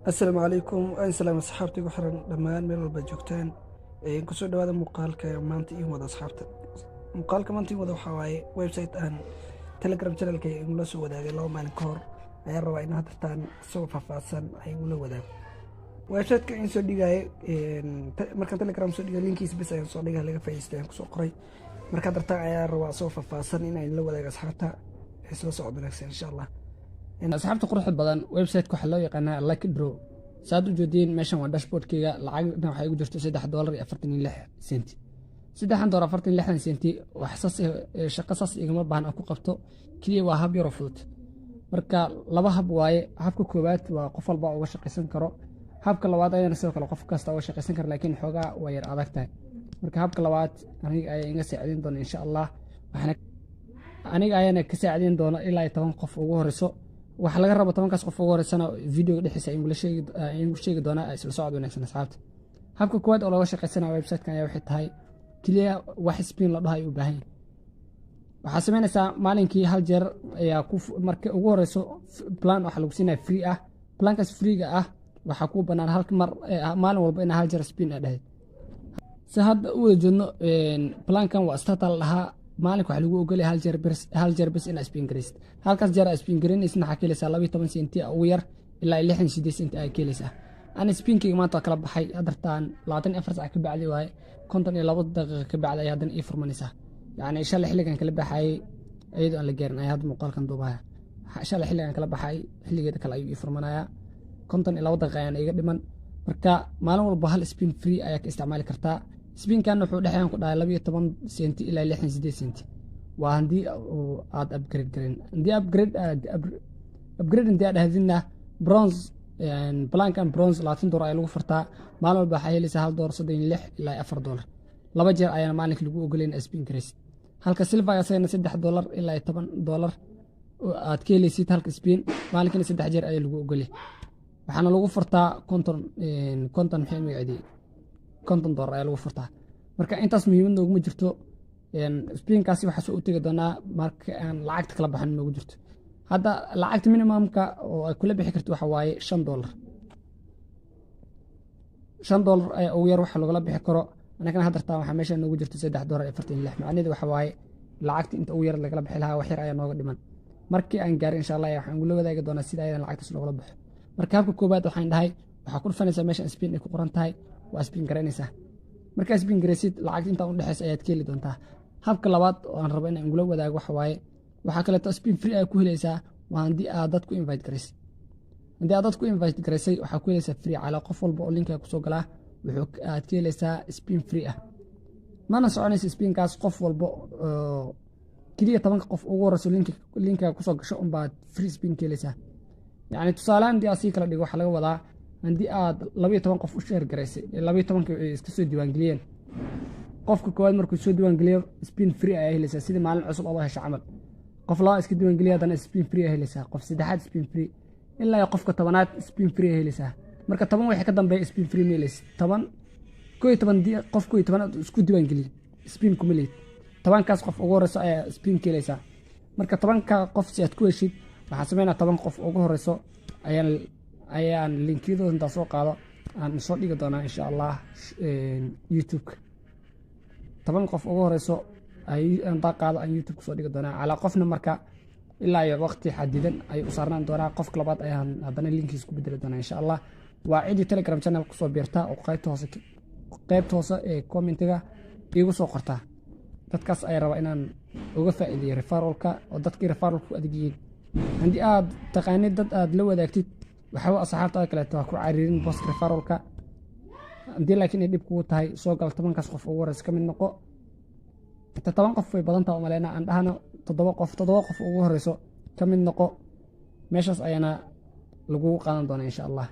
Asalaamu calaykum, waan salaam asxaabta igu xiran dhammaan meel walba joogtaan. Kusoo dhawaada muuqaalka maanta iin wada. Asxaabta, muuqaalka maanta iin wada waxaa waaye website aan Telegram channelka igula soo wadaagay 2 maalin ka hor. Ayaan rabaa in haddartaan isagoo faahfaahsan ay igula wadaago website-ka in soo dhigaayo. Markaan Telegram soo dhigay, linkiisa bes ayaan soo dhigay, laga faa'iidaystay ayaan kusoo qoray. Marka haddartaan ayaan rabaa isagoo faahfaahsan in aan la wadaago asxaabta. Isla socod wanaagsan, insha Allah. Asxaabta quruxda badan, website-ka waxaa loo yaqaanaa Lucky Draw. Saad u jeediin, meeshan waa dashboardkeyga. Lacagna waxaa igu jirto $3.46. $3.46 wax saas shaqo saas igama baahan aan ku qabto. Keliya waa hab yaroo fudud. Marka laba hab waaye. Habka koowaad waa qof walba uga shaqaysan karo. Habka labaad ayadana sidoo kale qof kasta uga shaqaysan karo, laakiin xoogaa waa yar adag tahay. Marka habka labaad aniga ayaa inga saacideyn doona, insha Allah. Waxaana aniga ayaana ka saacideyn doona ilaa iyo 10 qof ugu horeyso. Waxa laga rabo 10-kaas qof ugu horeysana videoga dhexdiisa ayaan sheegi doonaa. Isla socod wanaagsan, asxaabta. Habka koowaad oo looga shaqaysanaya website-kan ayaa waxay tahay keliya wax spin la dhaho ay u baahan yahay. Waxaa sameynaysaa maalinkii hal jeer ayaa ku marka ugu horeyso plan waxaa lagu siinaya free ah. Plankaas freega ah waxaa kuu banaan hal mar maalin walba inaa hal jeer spin aa dhahayd. Si hadda u wada jeedno, plankan waa starter la dhahaa. Maalinka waxaa lagu ogolaya hal jeer bes, hal jeer bes inaa spin garaysid. Halkaas jeer aa spin garaynaysid waxaa ka helaysaa 12 senti ugu yar ilaa 68 senti aa ka helaysaa. Ana spinkeyga maanta waa kala baxay. Hadartaan 24 sac ka bacdi waaye, 52 daqiiqa ka bacdi ayaa haddana ii furmanaysaa. Yacni shalay xilligan kala baxayay iyadoo aan la gaarin ayaa hadda muuqaalkan duubaya. Shalay xilligan kala baxay xilligeeda kale ayuu ii furmanayaa. 52 daqiiqa ayaana iga dhiman. Marka maalin walba hal spin free ayaa ka isticmaali kartaa. Spinkan wuxuu dhexyaan ku dhahay 12 senti ilaa 68 senti. Waa haddii aad upgrade garin. Haddii upgrade haddii aad dhahdidna, bronze plankan, bronze $20 ayaa lagu furtaa. Maalin walba waxaa helaysaa $1.36 ilaa $4. Laba jeer ayaana maalinka lagu ogoleyn spin garaysid. Halka silver asagana $3 ilaa $10 aad ka helaysid halka spin, maalinkina saddex jeer ayaa lagu ogolyahay. Waxaana lagu furtaa 50, 50, maxay magaceedii, $50 ayaa lagu furtaa. Marka intaas muhiimad nooguma jirto. Spinkaasi waxaa soo u tegi doonaa marka aan lacagta kala baxan noogu jirto. Hadda lacagta minimumka oo ay kula bixi karto waxa waaye $5. $5 ayaa ugu yar waxa lagula bixi karo. Anagana haddartaa waxaa meesha noogu jirto $3.46. Macnaheedu waxa waaye lacagta inta ugu yar lagala bixi lahaa wax yar ayaa nooga dhiman. Markii aan gaarin, insha Allah, waxaan ula wadaagi doonaa sida ayadan lacagtaas loogula baxo. Marka habka koowaad waxaan dhahay waxaa ku dhufanaysaa meesha spin ay ku qoran tahay, waa spin garaynaysaa. Markaa spin garaysid, lacagta intaa udhexeysa ayaad ka heli doontaa. Habka labaad oo aan rabo inaan ugula wadaago waxa waaye, waxaa kaleeto spin free aad ku helaysaa waa haddii aad dad ku invite garaysay. Haddii aad dad ku invite garaysay, waxaa ku helaysaa free calaa qof walba oo linka kusoo galaa wuxuu aad ka helaysaa spin free ah. Mana soconaysa spinkaas qof walba oo keliya 10-ka qof ugu horeyso linka kusoo gasho unbaad free spin ka helaysaa. Yacni tusaalehaan haddii aad sii kala dhigo, waxaa laga wadaa haddii aad 12 qof u share garaysay, 12-ka ay iska soo diiwaangeliyeen, qofka koowaad markuu soo diiwaangeliyo spin free ayaa helaysaa, sidii maalin cusub oo hesha camal. Qof laba iska diiwaangeliya, haddana spin free ayaa helaysaa. Qof saddexaad spin free, ilaa iyo qofka 10aad spin free ayaa helaysaa. Marka 10 wixii ka dambeeya spin free ma helaysid. 10, 11, qof 11aad isku diiwaangeliye spin kuma lihid. 10-kaas qof ugu horeyso ayaa spin ka helaysaa. Marka 10-ka qof si aad ku heshid, waxaan sameynaa 10 qof ugu horeyso ayaan linkiyadooda intaa soo qaado aan soo dhigi doonaa, insha Allah, YouTube-ka. 10 qof ugu horeyso intaa qaado aan YouTube kusoo dhigi doonaa. Calaa qofna marka ilaa iyo waqti xadidan ayuu u saarnaan doonaa. Qofka labaad ayaan haddana linkiis ku bedeli doonaa, insha Allah. Waa ciddii Telegram channel kusoo biirta oo qaybta hoose ee commentiga iigu soo qortaa. Dadkaas ayaa rabaa inaan uga faa'iideeyo referralka, oo dadkii referralka ku adag yihiin. Haddii aad taqaanid dad aad la wadaagtid, waxba asxaabtaada kaleeto ha ku cariirin booska referralka. Haddii laakiin ay dhib kugu tahay, soo gal, 10-kaas qof ugu horeysa ka mid noqo. Inta 10 qof way badan taha umaleyna, aan dhahno toddoba qof. 7 qof ugu horeyso ka mid noqo, meeshaas ayaana lagugu qaadan doonaa, insha Allah.